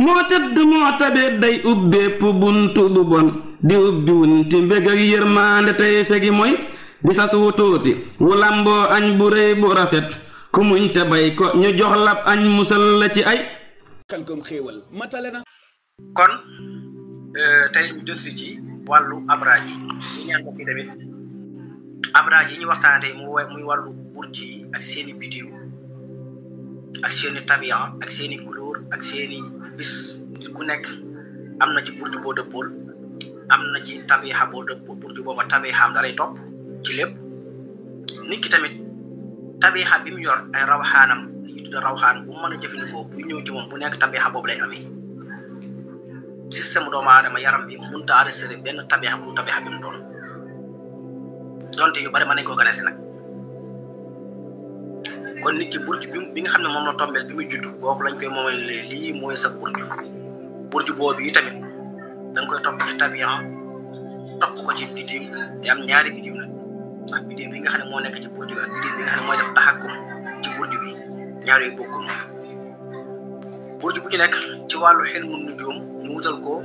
moo tëdd moo tabeet day ubbeepp buntu bu bon di ubbi wunti mbég ak yërmaande tey fegi mooy di sas wu tuuti wu lamboo añ bu rëy bu rafet ku muñ te bay ko ñu jox lab añ musal la ci ay Xelcom xéewal matale na. kon tey ñu delsi ci wàllu abraaj yi ñu ñaan mbokk yi tamit abraaj yi ñu waxtaan tey muy wàllu burj yi ak seeni bidiw ak seeni tabiya ak seeni couleur ak seeni bis nit ku nekk am na ci burj boo dëppool am na ci tabiya boo dëppool burj booba tabiyaam da lay topp ci lépp nit ki tamit tabiya bi mu yor ay rawxaanam li ñu tudde rawxaan bu mën a jëfandikoo bu ñëw ci moom bu nekk tabiya boobu lay amee système doomu aadama yaram bi mënut a arrêté benn tabiya bu tabiya bi mu doon donte yu bari mën nañ koo gane si nag kon nit ki burj bi nga xam ne moom la tombeel bi muy judd kooku lañ koy moomale lii mooy sa burj boobu yi tamit da nga koy topp ci tabiya topp ko ci bidiw day am ñaari bidiw nag ndax bidiw bi nga xam ne moo nekk ci burj bi ak bidiw bi nga xam ne mooy def taxakkum ci burj bi ñaar yooyu bokkul burj bu ci nekk ci wàllu xilmu nujum ñu wutal ko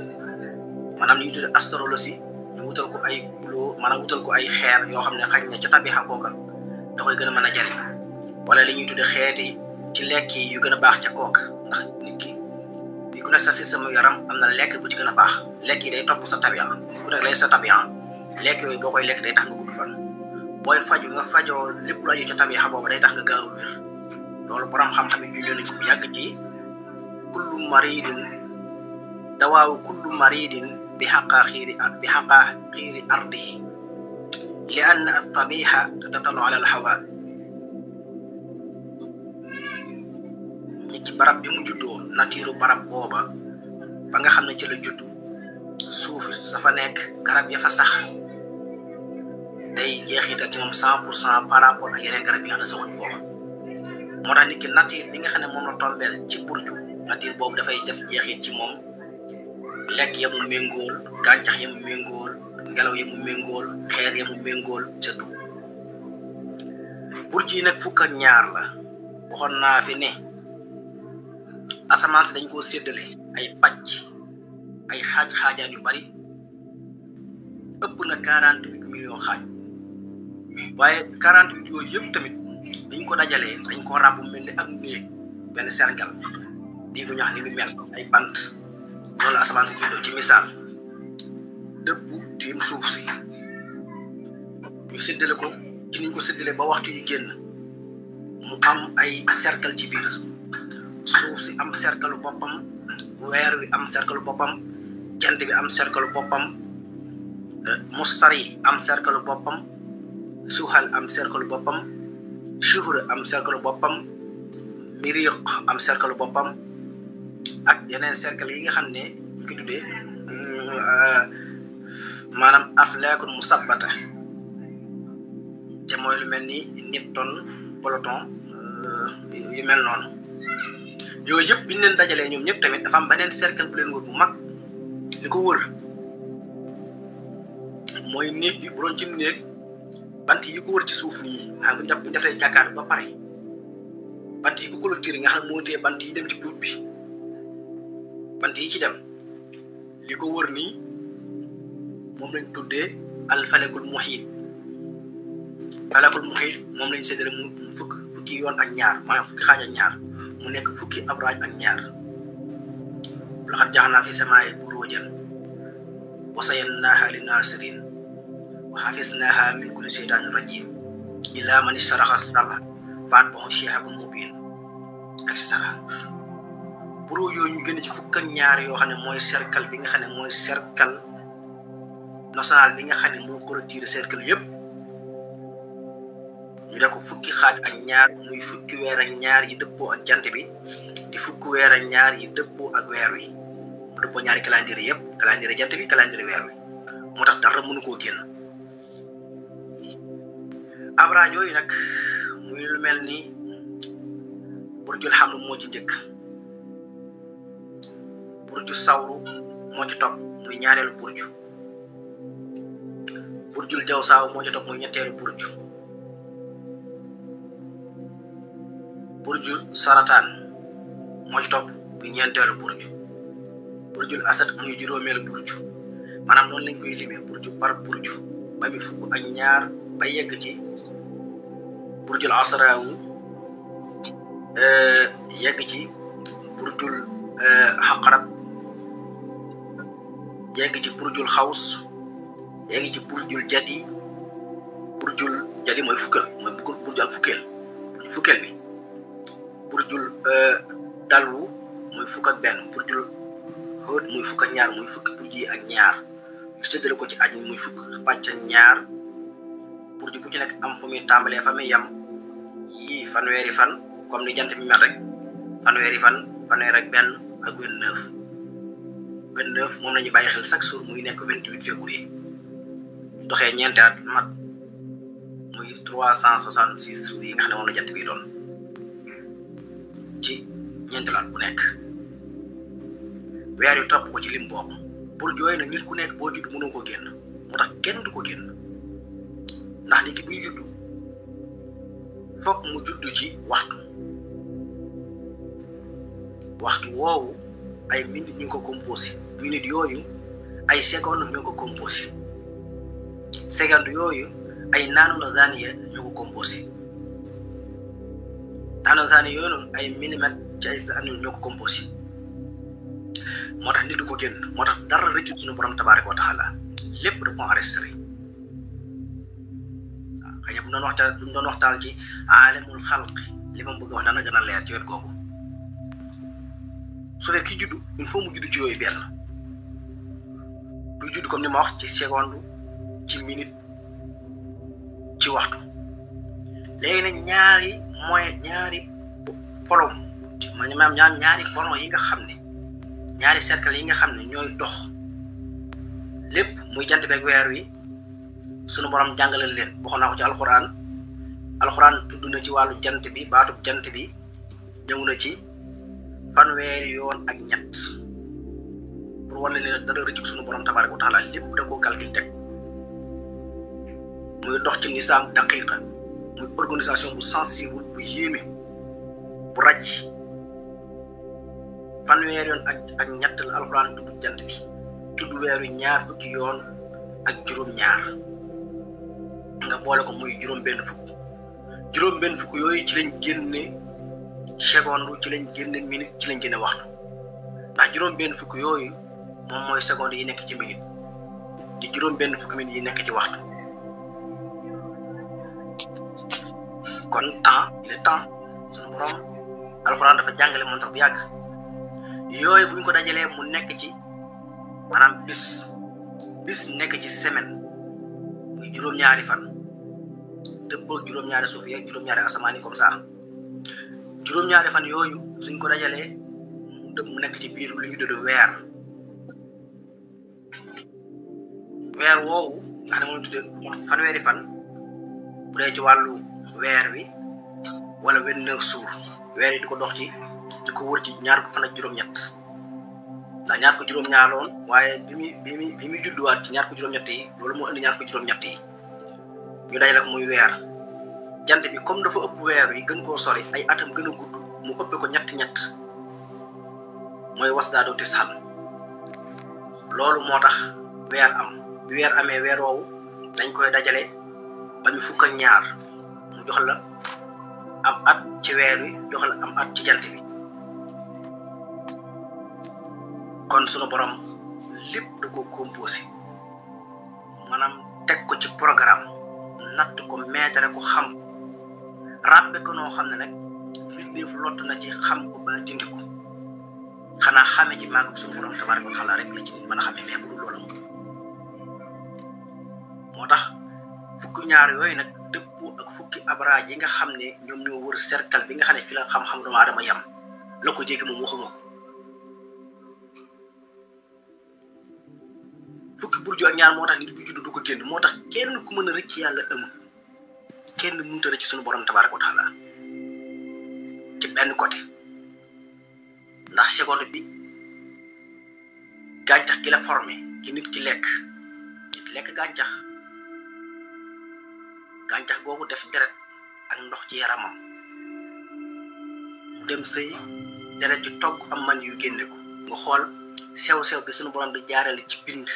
maanaam li ñuy tudde astrologie ñu wutal ko ay couleur maanaam wutal ko ay xeer yoo xam ne xañ na ca tabixa kooka da koy gën a mën a jariñ wala li ñuy tudde xeeti ci lekk yi yu gën a baax ca kooka ndax nit ki di ku nekk sa système yaram am na lekk bu ci gën a baax lekk yi day topp sa tabiya ku nekk lay sa tabiya lekk yooyu boo koy lekk day tax nga gudd fan booy faju nga fajoo lépp lu aju ca tabixa booba day tax nga gaaw a wér loolu borom xam-xam yi junjoon nañ ko bu yàgg ci kullu maridin dawaawu kullu maridin bi xaqaaxiiri ardihi li ann at-tabiha tatalu ala al-hawa nit ci barab bi mu juddoo natiiru barab booba ba nga xam ne ci la judd suuf dafa nekk garab ya fa sax day jeexital ci moom 100% par rapport ak yeneen garab yi nga xam ne saxuñ foofa moo tax nit ki natiir bi nga xam ne moom la tombeel ci burju natiir boobu dafay def jeexit ci moom lekk ya mu méngool gàncax ya mu méngool ngelaw ya mu méngool xeer ya mu méngool surtout burj yi nag fukk ak ñaar la waxoon naa fi ne asamaan si dañ koo séddale ay pàcc ay xaaj-xaajaan yu bari ëpp na 48 millions xaaj waaye 48 yooyu yëpp tamit dañ ko dajalee dañ ko ràbb mel ni ak néeg benn sergal di lu ñax ni mu mel ay bant noonu la asamaan si bindoo ci misaal dëpp tiim suuf si ñu séddale ko ci niñ ko séddale ba waxtu yi génn mu am ay cercle ci biir suuf si am cercle boppam weer wi am cercle boppam jant bi am cercle boppam mustari am cercle boppam suxal am cercle boppam shuhur am cercle boppam miriq am cercle boppam ak yeneen cercle yi nga xam ne ñu ko tuddee maanaam aflaakun musabbata te mooy lu mel ni Nipton Pluton yu mel noonu yooyu yëpp bi ñu leen dajalee ñoom ñëpp tamit dafa am beneen cercle bu leen wër bu mag li ko wër mooy néeg bi bu doon ci néeg bant yi ko wër ci suuf nii xam bu ñu defee jàkkaar ba pare bant yi ko clôture nga xam ne moo tee bant yi dem ci puut bi bant yi ci dem li ko wër nii moom lañ tuddee alfalekul muhiit falekul muhiit moom lañ séddale mu fukki yoon ak ñaar maanaam fukki xaaj ak ñaar mu nekk fukki abraaj ak ñaar laqad ja'alnaa fi samaa'i buruujan wa zayyannaahaa lin-naaziriin wa hafiznaahaa min kulli shaytaanin rajiim illaa man istaraqa as-sam'a fa'atba'ahu shihaabun mubiin et cetera buruuj yooyu ñu génn ci fukk ak ñaar yoo xam ne mooy cercle bi nga xam ne mooy cercle national bi nga xam ne moo clôture cercle yëpp ñu def ko fukki xaaj ak ñaar muy fukki weer ak ñaar yi dëppoo ak jant bi di fukki weer ak ñaar yi dëppoo ak weer wi mu dëppoo ñaari calendrier yëpp calendrier jant bi calendrier weer wi moo tax dara mënu koo génn abraaj yooyu nag muy lu mel ni burjul xam moo ci njëkk burju sawru moo ci topp muy ñaareelu burju burjul jawsaaw moo ci topp muy ñetteelu burju burju sarataan moo ci topp muy ñeenteelu burju burjul asad muy juróomeel burju maanaam noonu lañ koy limee burju par burju ba mi fukk ak ñaar ba yegg ci burjul asraawu yegg ci burjul xaqarab yegg ci burjul xaws yegg ci burjul jadi mooy fukkal mooy burju ak fukkeel bi burjul dalwu muy fukk ak benn burjul xóot muy fukk ak ñaar muy fukki burju yi ak ñaar ñu séddale ko ci aj mi muy fukk pàcc ak ñaar burju bu ci nekk am fu muy tàmbalee fa muy yam yii fanweeri fan comme ni jant bi mel rek fanweeri fan fanweer ak benn ak 29 moom la ñuy bàyyi xel chaque jour muy nekk 28 février doxee ñeenti at mat muy 366 jours yi nga xam ne moom la jant bi doon ci ñeenti laat bu nekk weer yu topp ko ci lim boobu pour jooy na nit ku nekk boo judd mënoo ko génn moo tax kenn du ko génn ndax nit ki buy judd fokk mu judd ci waxtu woowu ay minutes ñu ko composé minutes yooyu ay secondes ñoo ko composé secondes yooyu ay naanuna zaniya ñoo ko composé naanuna zaniya yooyu noonu ay millimètres ci ay années ñoo ko composé moo tax nit du ko génn moo tax dara rëccut suñu borom tabaaraka wa taala lépp da ko enregistré waaw xëy na bu doon waxtaan ci aalamul xalq li ma bëgg wax dana gën a leer ci wet googu su fekkee ki juddu il faut mu juddu ci yooyu benn buy juddu comme ni ma wax ci seconde ci minute ci waxtu léegi nag ñaari polom maanaam ñaari polom yi nga xam ne ñaari cercle yi nga xam ne ñooy dox lépp muy jant beeg weer wi sunu borom jàngalal leen waxoon naa ko ci alxuraan tudd na ci wàllu jant bi baatub jant bi ñëw na ci fanweeri yoon ak ñett pour wane leen dara rëcc sunu borom tabaaraka wa taala lépp da koo calcul teg muy dox ci nisaam daqiqa muy organisation bu sensible bu yéeme bu raj fanweeri yoon ak ñett la alxuraan tudd jant bi tudd weeru ñaar fukki yoon ak juróom-ñaar nga boole ko muy juróom-benn fukk yooyu ci lañ génne seconde ci lañ génne minute ci lañ génne waxtu ndax juróom-benn fukk yooyu moom mooy seconde yi nekk ci minute di juróom-benn fukk minute yi nekk ci waxtu kon temps il est temps sunu borom alxuraan dafa jàngale montar bu yàgg yooyu buñ ko dajalee mu nekk ci maanaam bis nekk ci semaine muy juróom-ñaari fan dëppoo juróom-ñaari suuf yeeg juróom-ñaari asamaan yi comme ça juróom-ñaari fan yooyu suñ ko dajalee mu nekk ci biir lu ñu tudd weer woowu nga xam ne moom tuddee fanweeri fan bu dee ci wàllu weer wi wala 29 jours weer yi di ko dox ci di ko wër ci ñaar ko fan ak juróom-ñett ndax ñaar ko juróom-ñaar loon waaye bi muy judduwaat ci ñaar ko juróom-ñett yi loolu moo indi ñaar ko juróom-ñett yi ñu day nag muy weer jant bi comme dafa ëpp weer yi gën koo sori ay atam gën a gudd mu ëppe ko ñett mooy wasdaadu tisxan loolu moo tax weer am bi weer amee weer woowu dañ koy dajale ba ñu fukk ak ñaar mu jox la am at ci weer wi jox la am at ci jant bi kon sunu borom lépp da ko composé maanaam teg ko ci programme natt ko meetare ko xam ràbbe ko noo xam ne nag mbindeef lott na ci xam ko ba dindi ko xanaa xame ci màgg sunu borom tabaaraka wa taala rek la ci nit mën a xamee mais bu dul loola moo tax fukki ñaar yooyu nag dëppoo ak fukki abraaj yi nga xam ne ñoom ñoo wër cercle bi nga xam ne fi la xam-xam doomu aadama yam la ko jéggi moom waxuma ko fukki burju ak ñaar moo tax nit bu judd du ko génn moo tax kenn ku mën a rëcc yàlla amul kenn mënut a rëcc sunu borom tabaaraka wa taala ci benn côté ndax seconde bi gàncax gi la formé ki nit ki lekk gàncax googu def deret ak ndox ci yaramam mu dem sëy deret ci togg am man yu génne ko nga xool sew-sew bi suñu borom di jaarale ci bind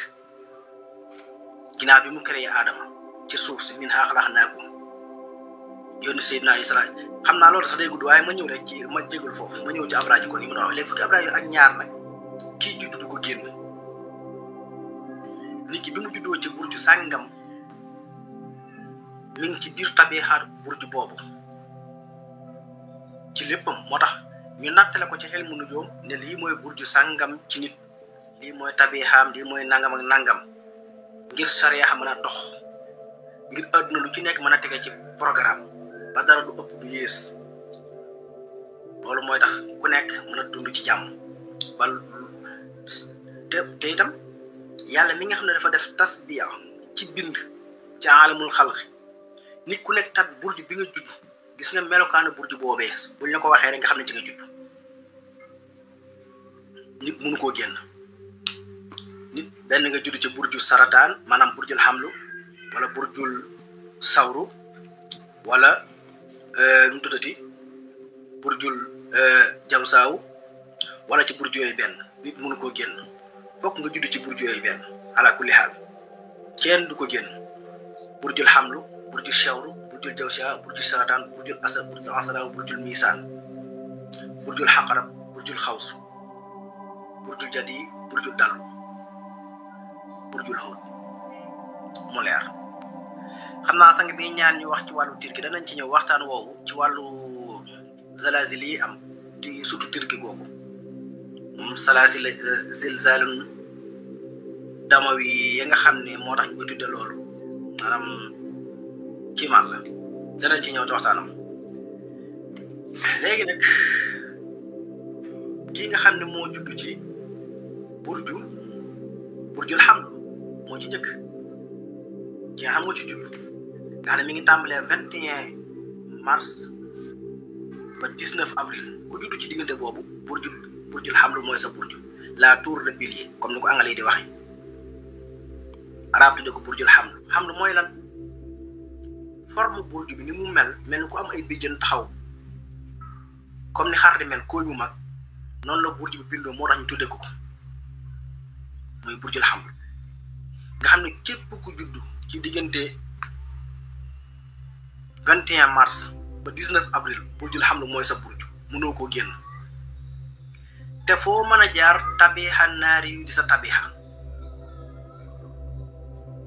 ginnaaw bi mu créé Adama ci suuf si min haa xalaqnaakum yónni Seydina Isra xam naa loolu sax day gudd waaye ma ñëw rek ci ma jégul foofu ma ñëw ci abraaji kon yi ma doon wax léegi fukki abraaji ak ñaar nag kii juddu du ko génn nit ki bi mu juddoo ci burju sàngam mi ngi ci biir tabiixaat burju boobu ci léppam moo tax ñu nattale ko ci xel mu nujoom ne lii mooy burju sàngam ci nit lii mooy tabiixaam lii mooy nangam ak nangam ngir sariya mën a dox ngir àdduna lu ci nekk mën a tege ci programme ba dara du ëpp du yées loolu mooy tax ku nekk mën a dund ci jàmm ba te itam yàlla mi nga xam ne dafa def tasbiya ci bind ci alamul xalq nit ku nekk tab burju bi nga judd gis nga melokaanu burju boobee buñ la ko waxee rek nga xam ne ci nga judd nit mënu koo génn nit benn nga judd ci burju sarataan maanaam burjul xamlu wala burjul sawru wala nu tuddati burjul jawsaaw wala ci burju yooyu benn nit mënu koo génn fokk nga judd ci burju yooyu benn ala kulli xaal kenn du ko génn burjul xamlu burjul shawru burjul jawsaaw burjul sarataan burjul asad burjul asraaw burjul misaan burjul xaqarab burjul xawsu burjul jadi burjul dallu burjul xóot mu leer xam naa sang bi ñaan ñu wax ci wàllu tirki danañ ci ñëw waxtaan woowu ci wàllu zalazil yi am ci surtout tirki googu salaasil zilzaalun damawi yi nga xam ne moo tax ñu ko tudde loolu maanaam ci man la danañ ci ñëw ci waxtaanam léegi nag kii nga xam ne moo judd ci burjul xamlu moo ci njëkk ki nga xam moo ci judd nga xam ne mi ngi tàmbalee 21 mars ba 19 avril ku judd ci diggante boobu burjul xamlu mooy sa burju la tour de pilier comme ni ko anglais di waxe arab tudde ko burjul xamlu mooy lan forme burju bi ni mu mel ni ku am ay bijjën taxaw comme ni xar di mel kooy mu mag noonu la burju bi bindoo moo tax ñu tudde ko mooy burjul xamlu nga xam ne képp ku judd ci diggante 21 mars ba 19 avril burjul xamlu mooy sa burju mënoo koo génn te foo mën a jaar tabixa naari yu di sa tabixa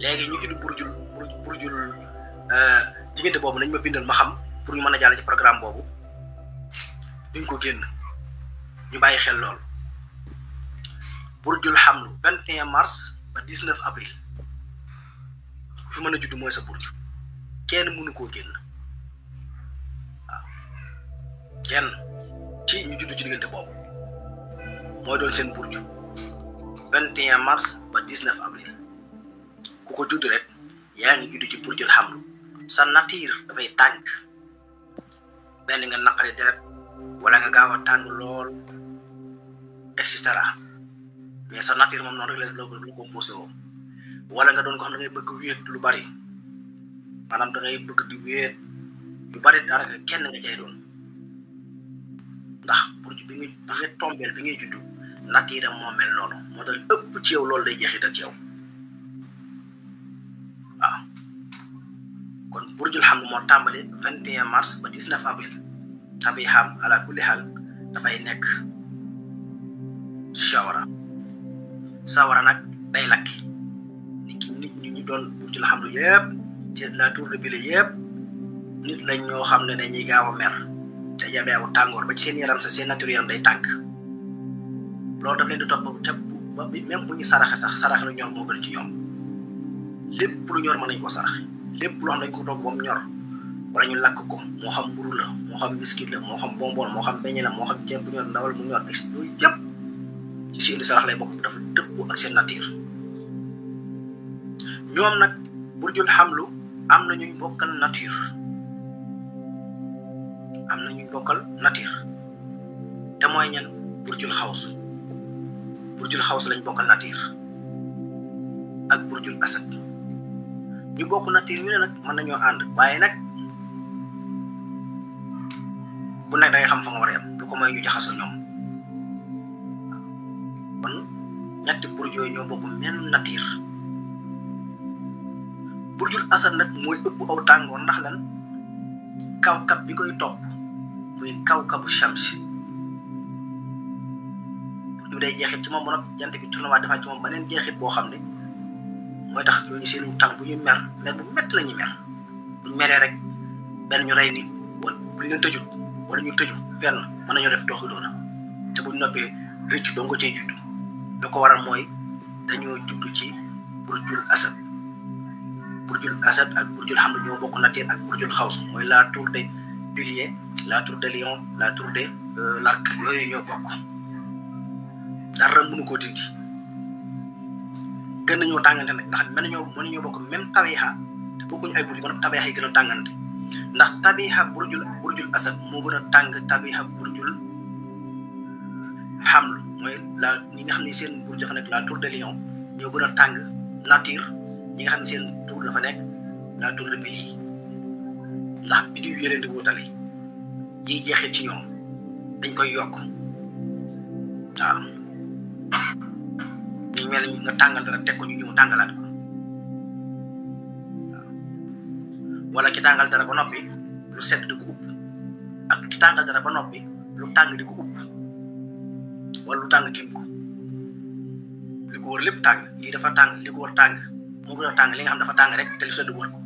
léegi ñu judd burjul diggante boobu nañ ma bindal ma xam pour ñu mën a jàll ci programme boobu duñ ko génn ñu bàyyi xel lool burjul xamlu 21 mars ba 19 avril ku fi mën a judd mooy sa burju kenn mënu koo génn waaw kenn ci ñu judd ci diggante boobu mooy doon seen burju 21 mars ba 19 avril ku ko judd rek yaa ngi judd ci burjul xamlu sa nature dafay tànk benn nga naqari deret wala nga gaaw a tàng lool et cetera mais sa nature moom noonu rek la composé woo wala nga doon ko xam da ngay bëgg wéet lu bari maanaam da ngay bëgg di wéet lu bari dara kenn nga cay doon ndax burju bi nga tombeel bi ngay juddu nature moo mel noonu moo tax ëpp ci yow loolu day jeexital ci yow waaw kon burjul xam moo tàmbali 21 mars ba 19 avril tabi xam ala kulli xaal dafay nekk sawara nag day lakki nit ñu doon burjul xam lu yëpp ci la tour de pile yëpp nit lañ ñoo xam ne dañuy gaaw a mer te jabeewu tàngoor ba ci seen yaram sa seen nature yaram day tànk loolu daf leen di topp te ba même bu ñu saraxe sax saraxe lu ñor moo gën ci ñoom lépp lu ñor mën nañ ko saraxe lépp loo xam dañ ko toog ba mu ñor wala ñu lakk ko moo xam mburu la moo xam biscuit la moo xam bonbon moo xam beñe la moo xam ceeb bu ñor ndawal mu ñor yooyu yëpp ci seeni sarax lay bokk dafa dëppoo ak seen nature ñoom nag burjul xamlu am na ñuy bokkal nature te mooy ñan burjul xaws lañ bokkal nature ak burjul asad ñu bokk nature ñu ne nag mën nañoo ànd waaye nag bu nekk da ngay xam fa nga war a yem lu ko mooy ñu jaxasoo ñoom kon ñetti burj yooyu ñoo bokk même nature burjul asad nag mooy ëpp aw tàngoor ndax lan kawkab bi koy topp muy kawkabu shamsi burj bi day jeexit ci moom ba noppi jant bi tournement dafa ci moom beneen jeexit boo xam ne mooy tax ñooñu seenu tànk bu ñu mer bu métti la ñuy mer buñ meree rek benn ñu rey nit wala bu ñu leen tëjut wala ñu tëju fenn mën nañoo def tooxi doona te buñ noppee rëcc doo nga cay judd lu ko waral mooy dañoo judd ci burjul asad ak burjul hamd ñoo bokk nature ak burjul xaws mooy la tour de pilier la tour de lion la tour de l'arc yooyu ñoo bokk dara mënu koo dindi gën nañoo tàngante nag ndax mën nañoo bokk même tabiha te bokkuñu ay burj ba nag tabiha yi gën a tàngante ndax tabiha burjul asad moo gën a tàng tabiha burjul hamd mooy la ñi nga xam ne seen burj dafa nekk la tour de lion ñoo gën a tàng nature ñi nga xam ne seen tour dafa nekk la tour de pilier ndax biddiw yi leen di wutale yiy jeexit ci ñoom dañ koy yokk waaw ñu mel ni nga tàngal dara teg ko ñu ñëw tàngalaat ko waaw wala ki tàngal dara ba noppi lu sedd di ko upp ak ki tàngal dara ba noppi lu tàng di ko upp wala lu tàng tiim ko li ko wër lépp tàng lii dafa tàng li ko wër tàng moo gën a tàng li nga xam dafa tàng rek te lu sedd wër ko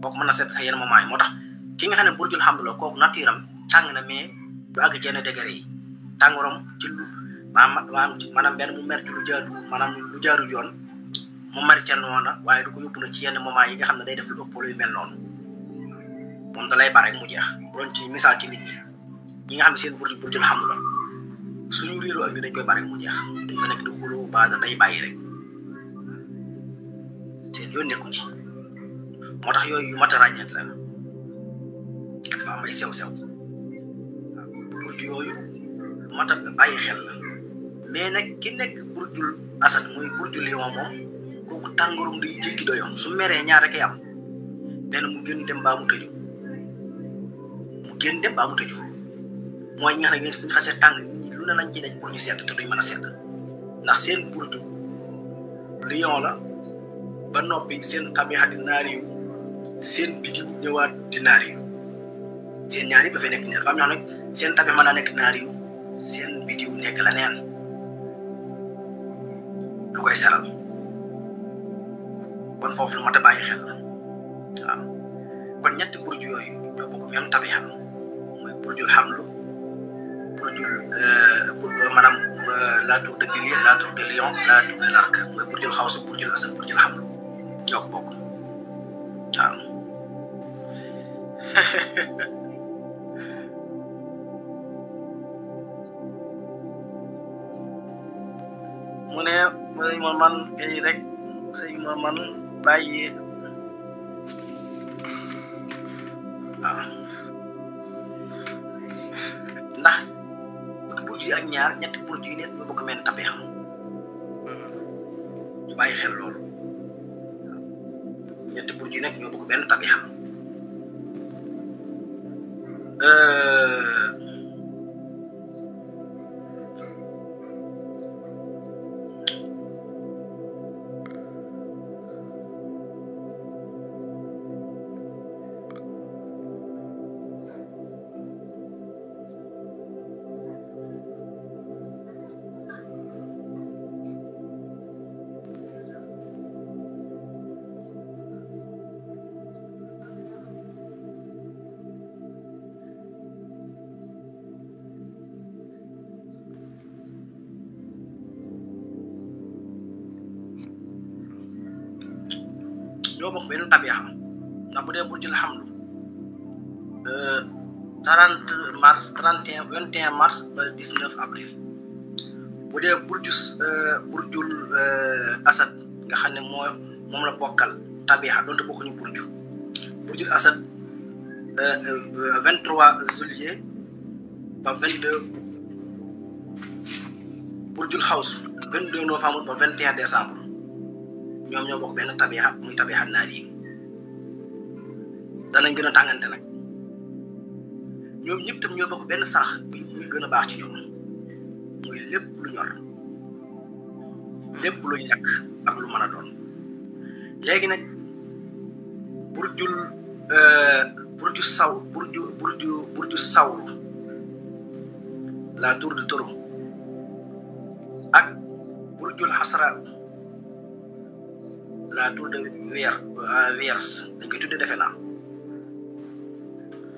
kooku mën na sedd sax yenn moment yi moo tax ki nga xam ne burjul hamd la kooku nature am tàng na mais du àgg ci yenn degré yi tàngooram ci lu maanaam benn mu mer ci lu jaadu maanaam lu jaaru yoon mu mer ca noona waaye du ko yóbbu na ci yenn moment yi nga xam ne day def lu ëpp lu mel noonu moom da lay bare mu jeex doon ci misaal ci nit ñi nga xam ne seen burjul hamd la suñu réeroo ak ni dañ koy bare mu jeex dañ fa nekk di xuloo ba day bàyyi rek seen yoon nekku ci moo tax yooyu yu mat a ràññeet la dafa am ay sew-sew waaw burj yooyu lu mat a bàyyi xel la mais nag ki nekk burjul asad muy burjul lion moom kooku tàngoorum day jéggi doyoon su meree ñaar rek am benn mu génn dem baa mu tëju mooy ñi nga xam ne bu ñu xasee tàng lu ne lañ ci daj pour ñu sedd te duñ mën a sedd ndax seen burju lion la ba noppi seen tabixa di naari yu seen bidiw ñëwaat di naari yu seen ñaar yi dafay nekk ne dafa am ñoo xam ne seen tabi mën naa nekk naari yu seen bidiw nekk la neen lu koy seral kon foofu lu mat a bàyyi xel la waaw kon ñetti burju yooyu ñoo bokk même tabixa mooy burjul hamd maanaam la tour de pilier la tour de lion la tour de l'arc mooy burjul xaws burjul asad burjul hamd ñoo ko bokk waaw mu ne ma man kay rek sëñ ma man bàyyi waaw ndax fukki burj yi ak ñaar ñetti burj yi nekk ñoo bokk mel tabixa ñu bàyyi xel loolu ñetti burj yi nekk ñoo bokk benn tabixa ñoo bokk benn tabixa ndax bu dee burjul hamd 30 mars 31 21 mars ba 19 avril bu dee burjul asad nga xam ne moom la bokkal tabixa doonte bokkuñu burjul asad 23 juillet ba 22 burjul xaws 22 novembre ba 21 décembre ñoom ñoo bokk benn tabixa muy tabixa naar yi danañ gën a tàngante nag ñoom ñëpp tam ñoo bokk benn sarax muy gën a baax ci ñoom muy lépp lu ñor lépp lu ñàkk ak lu mën a doon léegi nag burju sawru la tour de taureau ak burjul xasra la tour de Vierge dañ koy tudde defe naa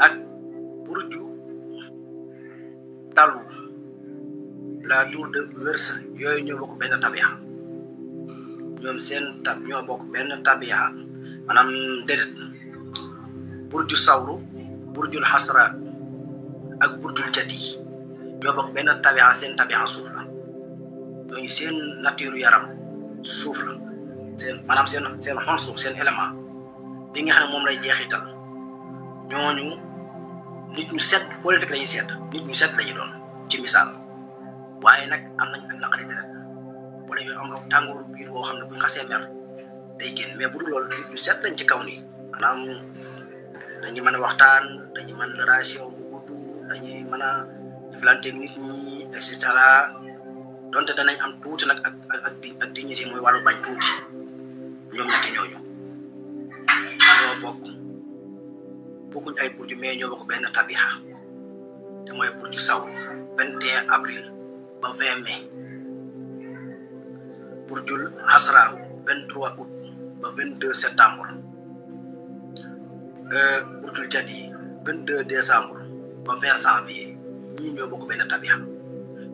ak burju dalu la tour de Verseau yooyu ñoo bokk benn tabiya ñoom seen ñoo bokk benn tabiya maanaam déedéet burju sawru burjul xasra ak burjul jati ñoo bokk benn tabiya seen tabiya suuf la ñooñu seen nature yaram suuf la seen maanaam seen xon suuf seen élément bi nga xam ne moom lay jeexital ñooñu nit ñu set foo leen fekk dañuy sedd nit ñu set lañu doon ci misaal waaye nag am nañ ak naqari deret wala ñu am tàngooru biir boo xam ne buñ xasee mer day génn mais bu dul loolu nit ñu set lañ ci kaw nii maanaam dañuy mën a waxtaan dañuy mën relation bu gudd dañuy mën a jëflanteeg nit ñi et cetera donte danañ am tuuti nag ak dignité mooy wàllu bañ tuuti ñoom ñetti ñooñu ñoo bokkuñ ay burju mais ñoo bokk benn tabiha te mooy burju sawru 21 avril ba 20 mai burjul xasraaw 23 août ba 22 septembre burjul jadi 22 décembre ba 20 janvier ñii ñoo bokk benn tabiha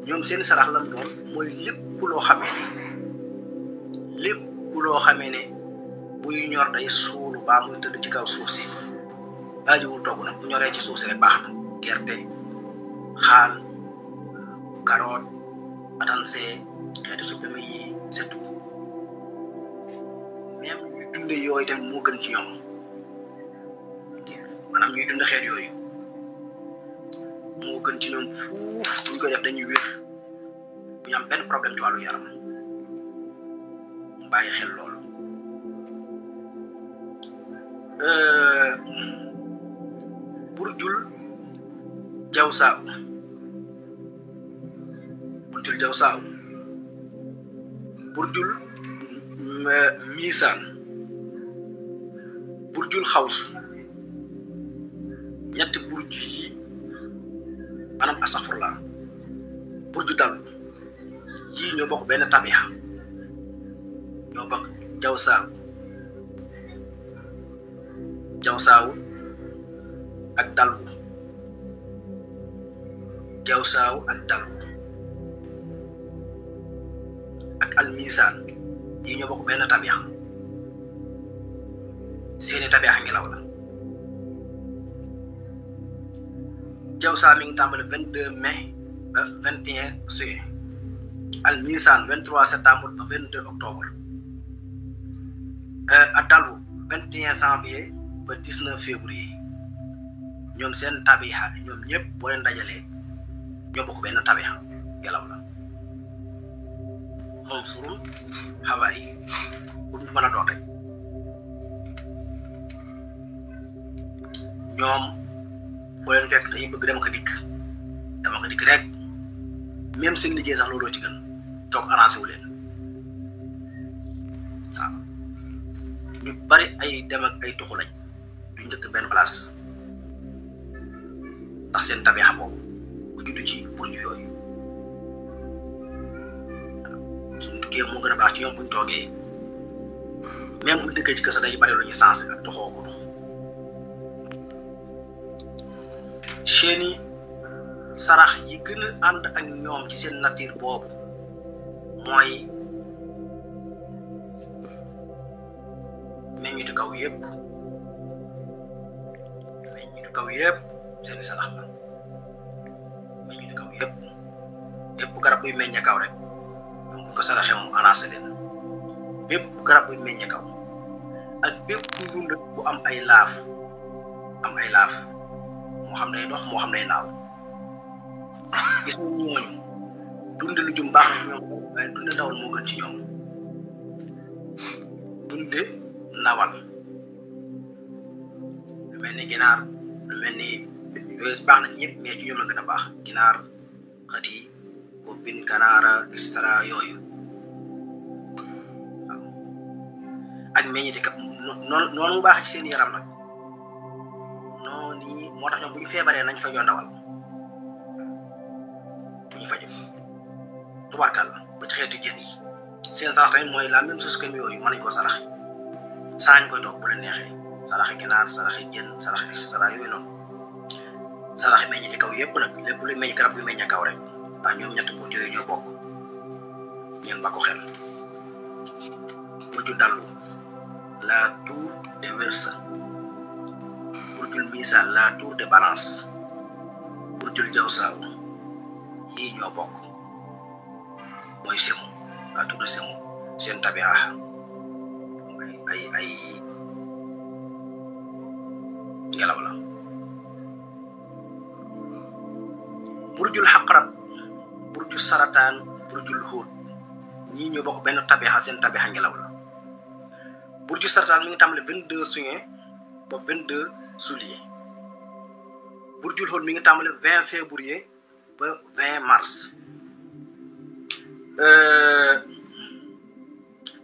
ñoom seen sarax lam doon mooy lépp loo xamee ne buy ñor day suulu baa muy tëdd ci kaw suuf si aajiwul togg nag bu ñoree ci suuf si rek baax na gerte xaal carotte atanse xeeti suppame yi c'est tout même ñuy dunde yooyu tamit moo gën ci ñoom maanaam ñuy dunde xeet yooyu moo gën ci ñoom fuuf buñ koy def dañuy wér bu ñu am benn problème ci wàllu yaram bàyyi xel loolu burjul jawsaaw burjul miisaan burjul xawsu ñetti burju yi maanaam asafurla burju dal yii ñoo bokk benn tabiha ñoo bokk jawsaaw ak dalwu ak almisaan yii ñoo bokk benn tabiha seeni tabiha ngelaw la jawsaaw mi ngi tàmbali 22 mai ba 21 juillet almisaan 23 septembre ba 22 octobre ak dalwu 21 janvier ba 19 février ñoom seen tabiha ñoom ñëpp boo leen dajalee ñoo bokk benn tabiha ngelaw la moom surum Hawaii bu mën a doon rek ñoom foo leen fekk dañuy bëgg dama ko dikk rek même seen liggéey sax looloo ci gën toog arrangé wu leen waaw ñu bari ay dem ak ay tuxu lañ duñ dëkk benn place ndax seen tabiha boobu ku juddu ci burju yooyu suñu tukkee moo gën a baax ci ñoom buñ toogee même buñ dëkkee ci kër dañuy bari lu ñuy sensé ak toxoo ko dox seeni sarax yi gën a ànd ak ñoom ci seen nature boobu mooy meññitu kaw yëpp seeni sarax la meññitu kaw yëpp garab buy meññe kaw rek ñoom bu ko saraxee mu arrangé leen bépp garab buy meññe kaw ak bépp ndund bu am ay laaf moo xam day dox moo xam day naaw gis nga ñooñu dunde lu jum baax na ñoom waaye dunde ndawal moo gën ci ñoom dunde ndawal lu mel ni ginaar lu mel ni yooyu baax na ñëpp mais ci ñoom la gën a baax ginaar xati boppin kanaara et cetera yooyu meññiti ka noonu mu baax ci seen yaram nag noonu nii moo tax ñoom bu ñu feebaree nañ fajoo ndawal bu ñu fajoo tubarkal ba ci xeetu jën yi seen sarax tamit mooy la même chose que yooyu mën nañ koo sarax saa ñu koy toog bu leen neexee saraxi ginaar saraxi jën saraxi et cetera yooyu noonu saraxi meññiti kaw yëpp nag lépp luy meññ garab gu meññ kaw rek ndax ñoom ñett pour yooyu ñoo bokk ngeen ba ko xel burju dallu la tour de Verseau burjul misaan la tour de Balance burjul jawsaaw yii ñoo bokk mooy semu la tour de semu seen tabia ay ngelaw la burjul xaqrab burjul sarataan burjul xóot ñii ñoo bokk benn tabia seen tabia ngelaw la burju sarataan mi ngi tàmbale 22 juin ba 22 juillet burjul xóot mi ngi tàmbale 20 février ba 20 mars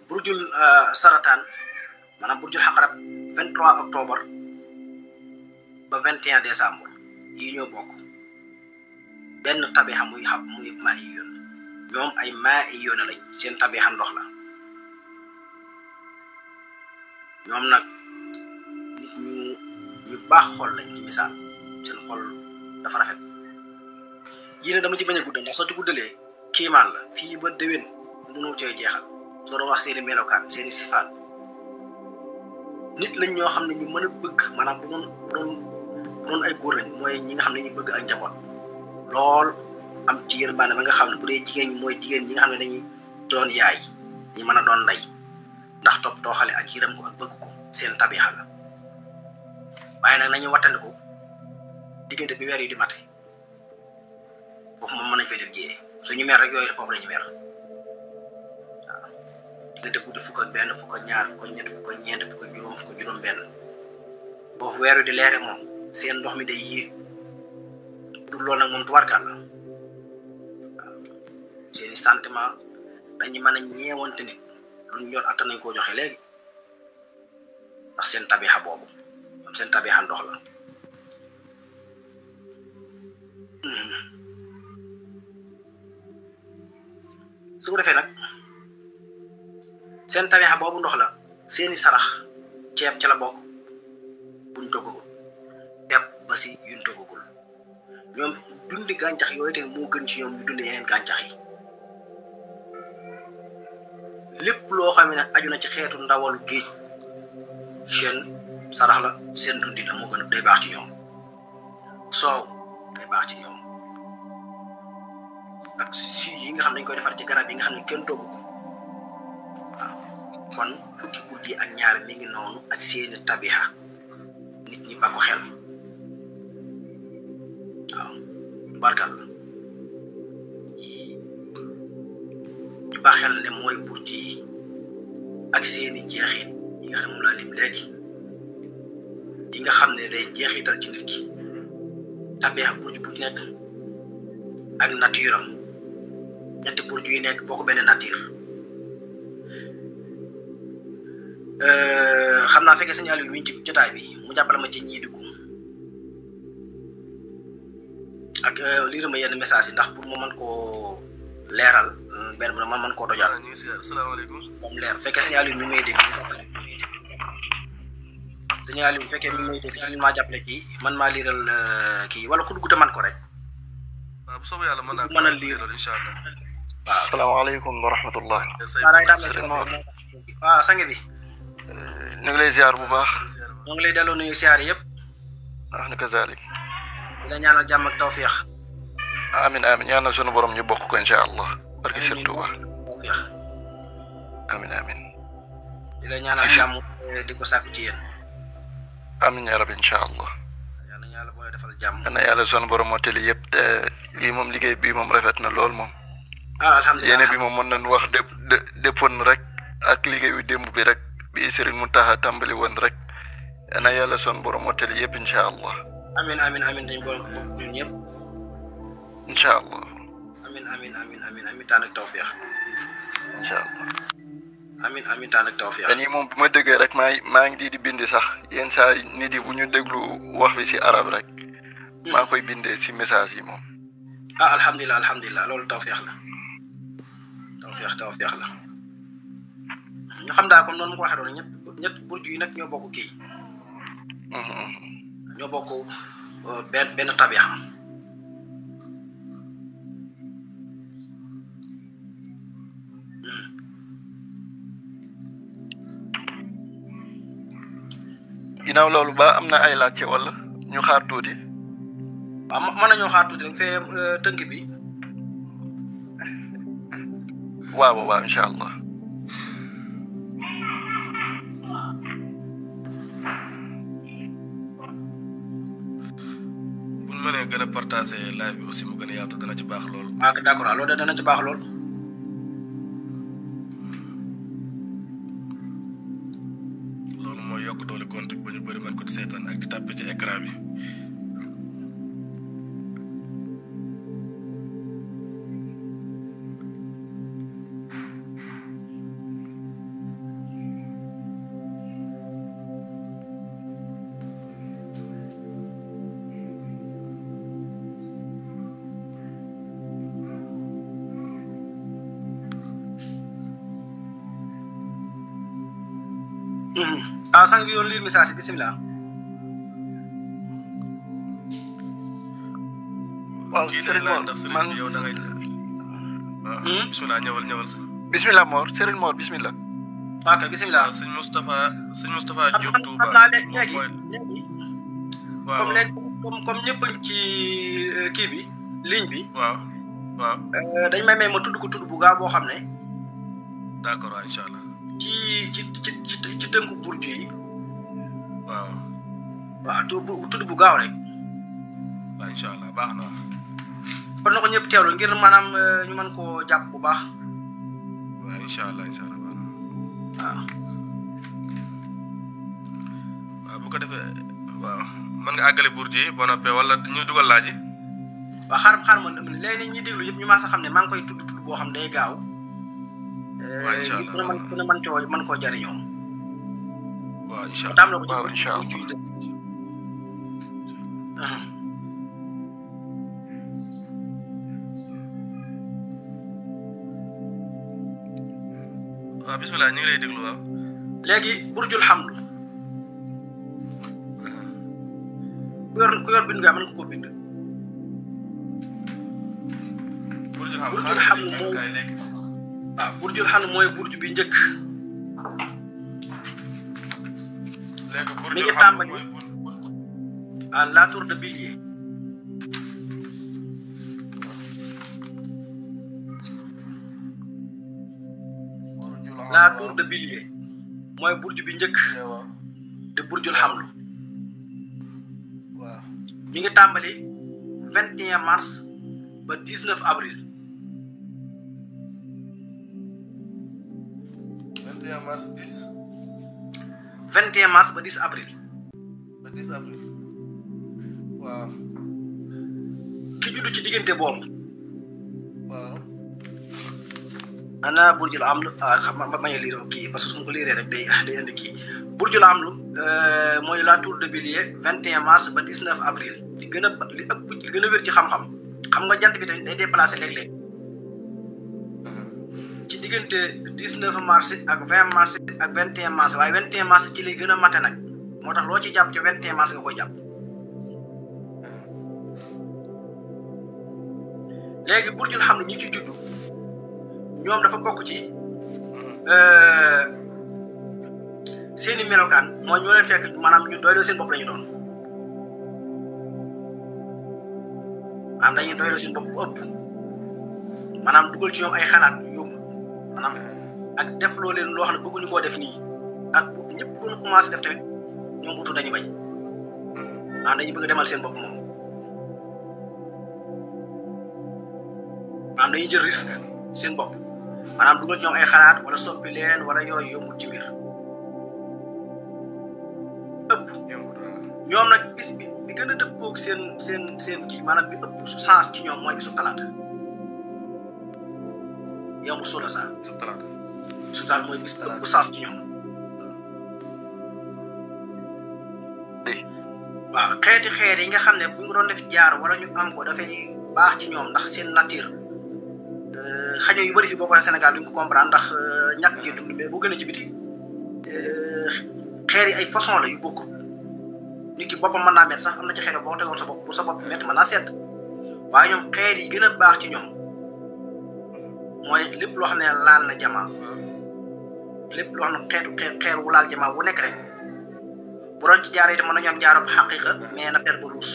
burjul sarataan maanaam burjul xaqarab 23 octobre ba 21 décembre yii ñoo bokk benn tabixa muy maa i yoon ñoom ay maa i yoon lañ seen tabixa ndox la ñoom nag nit ñu baax xol lañ ci misaal seen xol dafa rafet yii ne dama ci bañ a guddal ndax soo ci guddalee kiimaan la fii ba déwén mënoo cee jeexal soo doon wax seeni melokaan seeni sifaat nit lañ ñoo xam ne ñu mën a bëgg maanaam bu doon ay góor lañ mooy ñi nga xam ne ñu bëgg ak njaboot lool am ci yërmande ba nga xam ne bu dee jigéen ñi mooy jigéen ñi nga xam ne dañuy doon yaay ñi mën a doon ndey ndax toppatoo xale ak yërëm ko ak bëgg ko seen tabixa la waaye nag nañu wattandiku diggante bi weer yu di mate foofu moom mën nañ fay def jiyee suñu mer rek yooyu foofu lañu mer waaw diggante guddi fukk ak benn fukk ak ñaar fukk ak ñett fukk ak ñeent fukk ak juróom benn boofu weer yu di leere moom seen ndox mi day yéeg du loolu nag moom tubarkal la waaw seeni sentiment dañu mën a ñeewante nit luñ ñor attan nañ koo joxe léegi ndax seen tabixa boobu am seen tabixa ndox la su ko defee nag seen tabixa boobu ndox la seeni sarax ceeb ca la bokk buñ toggagul pepp ba si yuñ toggagul ñoom dundi gàncax yooyu tamit moo gën ci ñoom ñu dundee yeneen gàncax yi lépp loo xam ne nag aju na ci xeetu ndawalu géej seen sarax la seen dundi la moo gën a day baax ci ñoom soow day baax ci ñoom ak si yi nga xam ne dañ koy defar ci garab yi nga xam ne kenn togg ko waaw kon fukki burj yi ak ñaar mi ngi noonu ak seeni tabixa nit ñi ba ko xel waaw barkal la ñu baax xel ne mooy burj yi ak seeni jeexit yi nga xam ne moom laa lim léegi yi nga xam ne day jeexital ci nit ki tabixa burj bu nekk ak nature am ñetti burj yu nekk boo ko benn nature xam naa fekkee sëñ Aliou mi ngi ci jotaay bi mu jàppale ma ci ñii dugg ak lire ma yenn message yi ndax pour ma mën koo leeral benn bu ne ma mën koo dojaat moom leer fekkee sëñ Aliou mi may dégg sëñ Aliou fekkee mi may dégg ñu maa jàppale kii man maa liiral kii wala ku dugg te man ko rek waaw bu soobee yàlla mën naa mën a liiral incha allah waaw asalaamaaleykum wa rahmatullah. waaw sang bi ñu ngi lay ziar bu baax. ñoo ngi lay delloo nuyu siyaar yëpp. wax na kazalik. di la ñaanal jàmm ak tawfiix. amin amin ñaanal sunu borom ñu bokk ko incha allah. barke Sëriñ Tuuba. tawfiix. amin amin. di la ñaanal jàmm di ko sàkku ci yéen. amin ya rabbi incha allah. yal na yàlla booy defal jàmm. yal na yàlla sunu borom moo tëli yëpp te lii moom liggéey bi moom rafet na lool moom. ah alhamdulilah yéene bi moom mën nañu wax déppoon rek ak liggéeyu démb bi rek bi Sëriñ Muntaxa tàmbali woon rek yal na yàlla sunu borom moo tëli yëpp incha allah. amin amin amin dañ boole ko ñun ñëpp. incha allah. amin amin amin amin amin taan ak tawfiix. incha allah. amin amin taan ak tawfiq te nii moom bu ma déggee rek maa ngi di bind sax yenn saa nit yi bu ñu déglu wax bi si arab rek maa ngi koy bindee si message yi moom alhamdulillah loolu tawfiq la ñu xam daa comme noonu mu ko waxee doon ñett burju yi nag ñoo bokk kii ñoo bokk benn tabixa ginnaaw loolu ba am na ay laajte wala ñu xaar tuuti waaw mën nañoo xaar tuuti rek fee tënk bi waaw incha allah buñ mënee gën a partager live bi aussi mu gën a yaatu dana ci baax lool d'accord loolu dana ci baax lool loolu mooy yokk doole compte ba ñu bëri mën ko di seetaan ak di tàppe ci écran bi sang bi yoon lire message yi bismillah waaw Serigne Mor man yow da ngay bismillah ñëwal sa bismillah Mor Serigne Mor bismillah ok bismillah sëñ Moustapha Diop Touba léegi waaw comme ñëpp ci kii bi ligne bi waaw dañ may ma tudd ko tudd bu gaaw boo xam ne d'accord inshallah ci tënku burju yi waaw tudd bu gaaw rek waaw inshallah baax na kon na ko ñëpp teewlu ngir maanaam ñu mën koo jàpp bu baax waaw inshallah waaw bu ko defee waaw mën nga àggale burju yi ba noppee wala ñu dugal laaj yi waaw xaar ma léegi ñi déglu yëpp ñu maa sa xam ne maa ngi koy tudd boo xam day gaaw waaw inshallah ku ne mën koo jariñoo waaw inshallah tam la ko waaw inshallah waaw bismillah ñu ngi lay déglu waaw léegi burjul hamlu ku yor bind nga mën nga ko bind burjul hamlu mooy burju bi njëkk mi ngi tàmbali à la tour de Bélier la tour de Bélier mooy burju bi njëkk de burjul hamlu mi ngi tàmbali 21 mars ba 19 avril 21 mars ba 10 avril waaw ki juddu ci diggante boobu waaw ana burjul amlu xam ma may lire kii parce que su ma ko lire rek day indi kii burjul amlu mooy la tour de Bélier 21 mars ba 19 avril li gën a wér ci xam-xam nga jant bi tamit day déplacé léeg-léeg ci diggante 19 mars ak 20 mars ak 21 mars waaye 21 mars ci lay gën a mate nag moo tax loo ci jàpp ci 21 mars nga koy jàpp léegi burjul hamlu ñi ci juddu ñoom dafa bokk ci seeni melokaan mooy ñoo leen fekk maanaam ñu doyloo seen bopp lañu doon maanaam dañuy doyloo seen bopp bu ëpp maanaam dugal ci ñoom ay xalaat yóbbu maanaam ak def loo leen loo xam ne bëgguñu koo def nii ak ñëpp doon commencé def tamit ñoom butu dañuy bañ maanaam dañuy bëgg a demal seen bopp moom maanaam dañuy jël risque seen bopp maanaam dugal ci ñoom ay xalaat wala soppi leen wala yooyu yombut ci mbir ëpp ñoom nag bis bi gën a dëppoog seen kii maanaam bi ëpp sens ci ñoom mooy bisu talaata yow mu suula saa su daal mooy bis bu saas ci ñoom. waaw xeeti xeet yi nga xam ne bu ñu doon def jaar wala ñu am ko dafay baax ci ñoom ndax seen nature xaño yu bëri fi boo ko Sénégal duñ ko comprendre ndax ñàkk ji dund mais bu gën a ci biti xeer yi ay façon la yu bokk nit ki boppam mën naa met sax am na ci xeer boo tegoon sa bopp bu sa bopp métti mën naa sedd waaye ñoom xeer yi gën a baax ci ñoom mooy lépp loo xam ne laal na jamaa lépp loo xam ne xeer wu laal jamaa wu nekk rek bu doon ci jaaree itam mën nañu am jaarab xaqiqa mais na per ba ruus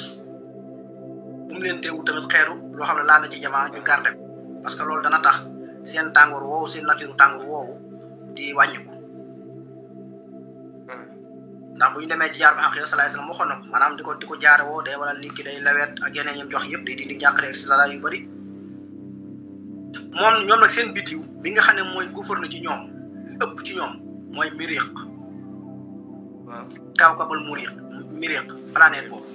bu mu leen teewu tamit xeeru loo xam ne laal na ci jamaa ñu garder ko parce que loolu dana tax seen tàngoor woowu seen nature tàngoor woowu di wàññiku ndax bu ñu demee ci jaar ba xaqiqa salaay salaam waxoon na ko maanaam di ko jaare woo day waral nit ki day lawet ak yeneen ñoom jox yëpp day dindi njàqare et cetera yu bëri ñoom nag seen bitiw bi nga xam ne mooy gouverne ci ñoom ëpp ci ñoom mooy miriq waaw kawkabul miriq planète boobu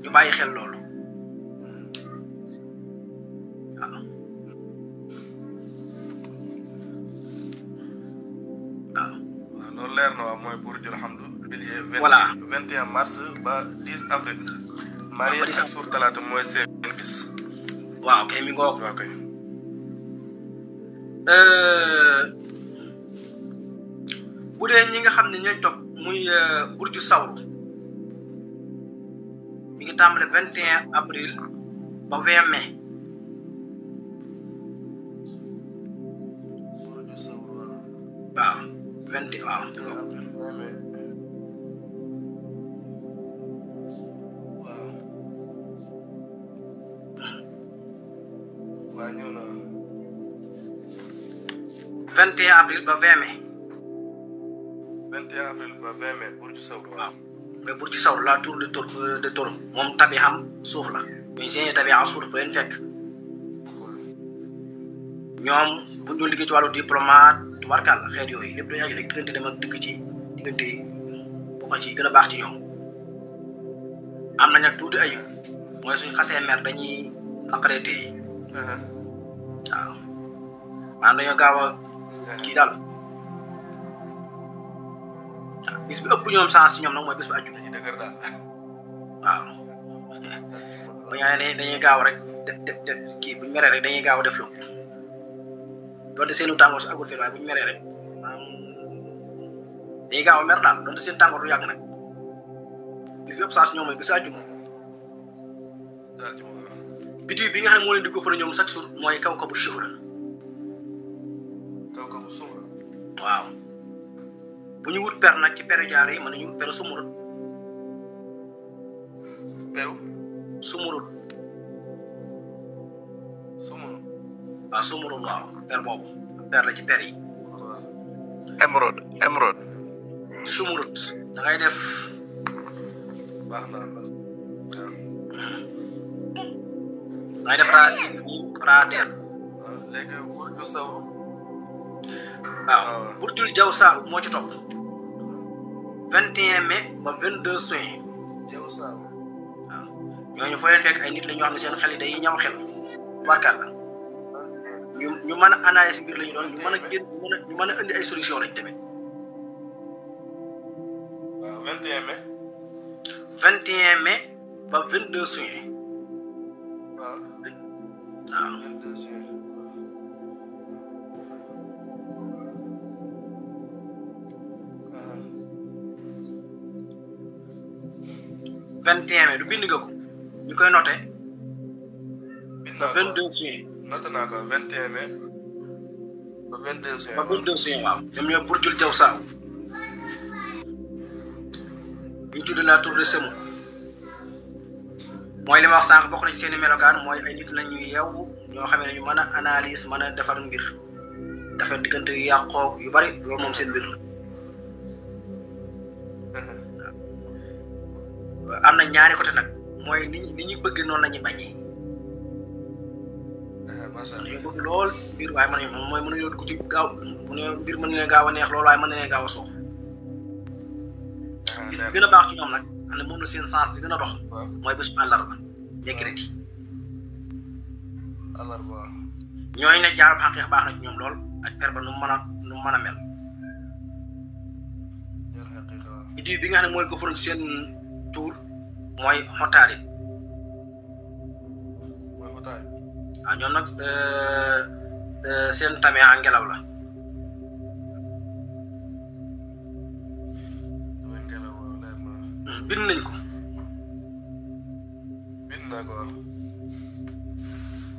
ñu bàyyi xel loolu waaw loolu leer na waaw mooy Burjul Hamd bélier voilà 21 mars ba 10 avril marié ak suur talaata mooy seen bis waaw kay mi ngoog waaw kay bu dee ñi nga xam ne ñooy topp muy burju sawru mi ngi tàmbale 21 avril ba 20 mai burju sawru waaw 20 waaw waaw ñëw na 21 avril ba 20 mai 21 avril ba 20 mai burju sawru waaw mais burju sawru la tour de taureau moom tabi xam suuf la buñ seen tabi xam suuf fa leen fekk ñoom bu ñu liggéey ci wàllu diplomate tubarkal xeet yooyu lépp dañu aju rek diggante dem ak dikk ci diggante bokk ci gën a baax ci ñoom am nañ nag tuuti ayib mooy suñ xasee mer dañuy naqaree téye waaw maanaam dañoo gaaw a kii daal waaw bis bi ëpp ñoom sens ci ñoom nag mooy bis bi aju dañuy dëgër daal waaw bu ñu dañuy gaaw rek def kii bu ñu meree rek dañuy gaaw a def lu doonte seenu tàngoor su agul fii waaye bu ñu meree rek dañuy gaaw a mer daal doonte seen tàngoor du yàgg nag bis bi ëpp sens ñoom mooy bis aju bitiw bi nga xam ne moo leen di góofara ñoom chaque jour mooy kawkabu shuhra kawkabu sumra waaw bu ñu wut per nag ci peru jaar yi mën nañu wut peru sumurut waaw sumurut waaw per boobu per la ci per yi émeraude sumurut da ngay def baax na ngay def racine bi raadeel léegi burju sawru waaw burjul jaw saaw moo ci topp 21 mai ba 22 juin jaw saaru waaw ñooñu foo leen fekk ay nit la ñoo xam ne seen xel yi day ñaw xel barkal la ñu mën a analyser mbir la ñu doon ñu mën a génn ñu mën a indi ay solution lañ tamit waaw 21 mai 21 mai ba 22 juin waaw 22 juin 21 mai du bind nga ko ñu koy noté. bind ba naa ko 22 juin. noté naa ko 21 mai ba 22 juin. ba 22 juin waaw. ñoom ñooy burjul jaw saaw. ñu tudd la tour de Semo. mooy li ma wax sànq bokk na ci seen i melokaan mooy ay nit lañu yeewu ñoo xam ne ñu mën a analyse mën a defar mbir dafa diggante yu yàqoo yu bari loolu moom seen mbir la. am na ñaari côté nag mooy ni ñuy bëgg noonu la ñuy bañee. macha allah dañoo bëgg lool mbir waaye mën nañu mooy mën nañoo dugg ci gaaw mbir mën na gaaw a neex lool waaye mën na gaaw a soof. gis bi gën a baax ci ñoom nag xam ne moom la seen sens bi gën a dox. mooy bésu àllarba mercredi. àllarba ñooñu ne jaarab xaqeex baax na ci ñoom lool ak per ba nu mën a mel biddiw bi nga xam ne mooy gëfëroon seen tuur mooy xotaari waaw ñoom nag seen tamia ngelaw la bind nañ ko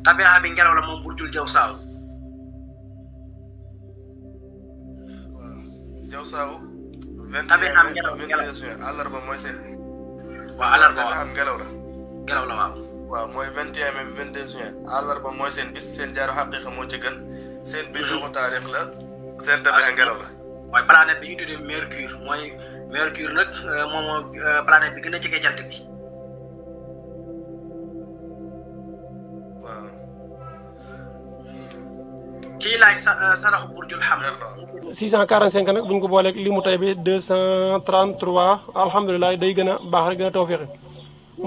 tabia bi ngelaw la moom burjul jaw saaw tabia am ngelaw àllarba mooy seen waaw àllarba am ngelaw la waaw mooy 21 mai 22 juin àllarba mooy seen bis seen jaaru xaqiiqa moo ci gën seen bindu ko taarix la seen tabia ngelaw la mooy planète bi ñu tuddee Mercure mooy Mercure nag moom planète bi gën a jege jant bi waaw kii laaj saraxu burjul xam 645 nag bu ñu ko booleeg li mu tay bi 233 alhamdulilah day gën a baax rek gën a tawfeexe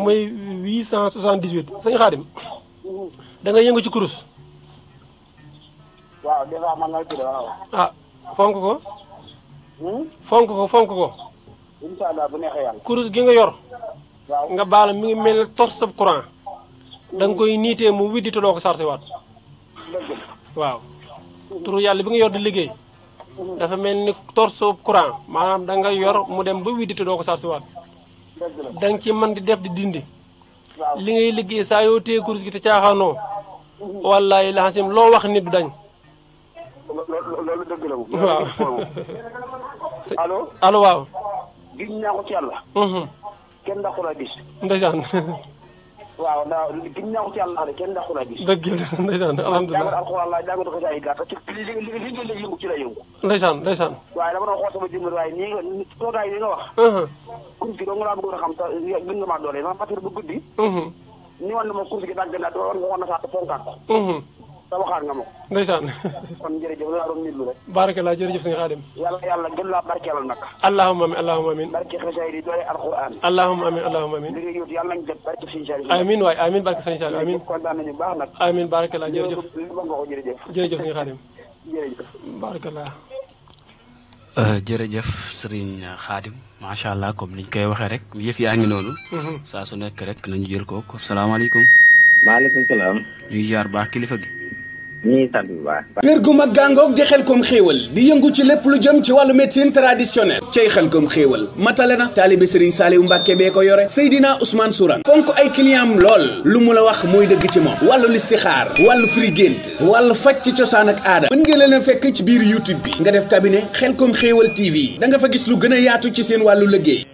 muy 878 sëñ Xaadim da nga yëngu ci kurus. waaw des fois man waaw. ah fonk ko. fonk ko. incha allah bu neexee yàlla. kurus gi nga yor. waaw nga baal mi ngi mel ne torche courant. da nga koy niitee mu widdi te doo ko sarse waat. dëgg la. waaw. turu yàlla bi nga yor di liggéey. dafa mel ni torche courant maanaam da nga yor mu dem ba widdi te doo ko sarse waat. da nga ci mën di def di dindi. li ngay liggéey saa yoo téye kurus gi te caaxaanoo. wallaahi laxasim loo wax nit du dañ. loolu dëgg la. waaw. allo. allo waaw. gis naa ko ci yàlla. kenn ndaxul a gis. ndeysaan. waaw ndax gis naa ko ci yàlla de kenn ndaxul a gis. dëgg la ndeysaan alhamdulilah. jàngat alxuraan laa jàngat ko ci ay gàtt li nga yëngu ci la yëngu. ndeysaan. waaye dama doon xool sama jëmbër waaye nii nga toogaay yi nga wax. kurus gi doo nga laa bëggoon a xam sax gën nga maa doole ma matir bu guddi. ni woon na ma kurus gi dagg na war nga woon na sax te fonkaat ko. te waxaat nga ma ko. ndeysaan. kon jërëjëf laa doon nitlu rek. barakallah jërëjëf sëñ Xaadim. yàlla gën laa barkeelal nag. allahumma amin allahumma amin. barke xasaay di doole alxuraan. allahumma amin allahumma amin. li nga yóot yàlla nañ jot barke sëñ Saliou. amin waay amin barke sëñ Saliou amin. kontaan nañu baax nag. amin barakallah jërëjëf. li ba nga ko jërëjëf. jërëjëf sëñ Xaadim. jërëjëf. barakallah. jërëjëf Serigne Khadim macha allah comme niñ koy waxee rek yëf yaa ngi noonu. saa su nekk rek nañu jël ko salaamaaleykum. maaleykum salaam. ñuy ziar baax kilifa gi. ñii sant bu baax. kër gu mag gàngoog di Xelcom xéewal di yëngu ci lépp lu jëm ci wàllu médecine traditionnelle cay Xelcom xéewal matale na taalibe Serigne Saliou Mbacke bee ko yore Seydina Ousmane Sourang fonk ay client am lool lu mu la wax mooy dëgg ci moom wàllu listixaar wàllu firi gént wàllu faj ci cosaan ak aada mën ngeen leen a fekk ci biir YouTube bi nga def cabinet Xelcom xéewal TV da nga fa gis lu gën a yaatu ci seen wàllu liggéey